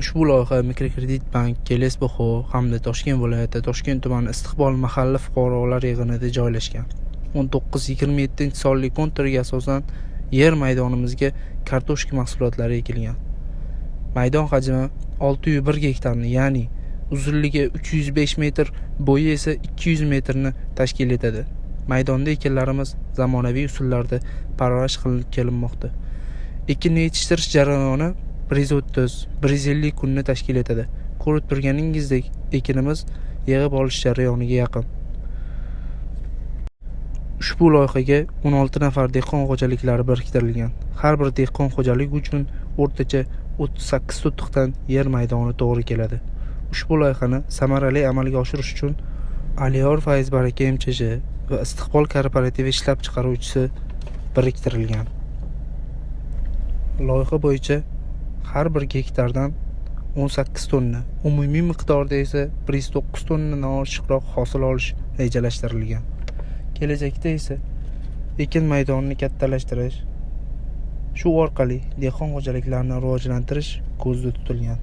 Ushbu loyiha Mikrokredit bank, Keles BXO hamda Toshkent viloyati Toshkent tumani Istiqbol mahalla fuqarolar yig'inida joylashgan. 19-27 sonli konturga asosan yer maydonimizga kartoshka mahsulotlari ekilgan. Maydon hajmi 601 gektarni, ya'ni uzunligi 305 metr, bo'yi esa 200 metrni tashkil etadi. Maydonda ekinlarimiz zamonaviy usullarda parvarish qilinib kelinmoqda. Ekinni yetishtirish jarayoni 130-150 kunni tashkil etadi. Ko'rib turganingizdek, ekinimiz yig'ib olish jarayoniga yaqin. Ushbu loyihaga 16 nafar dehqon xo'jaliklari biriktirilgan. Har bir dehqon xo'jaligi uchun o'rtacha 38 sotixdan yer maydoni to'g'ri keladi. Ushbu loyihani samarali amalga oshirish uchun Aliyor Fayz Baraka MChJ va Istiqbol kooperativ ishlab chiqaruvchisi biriktirilgan. Loyiha bo'yicha har bir gektardan 18 tonna, umumiy miqdorda esa 109 tonnadan oshiqroq hosil olish rejalashtirilgan. Kelajakda esa ekin maydonini kattalashtirish, shu orqali dehqon xo'jaliklarini rivojlantirish ko'zda tutilgan.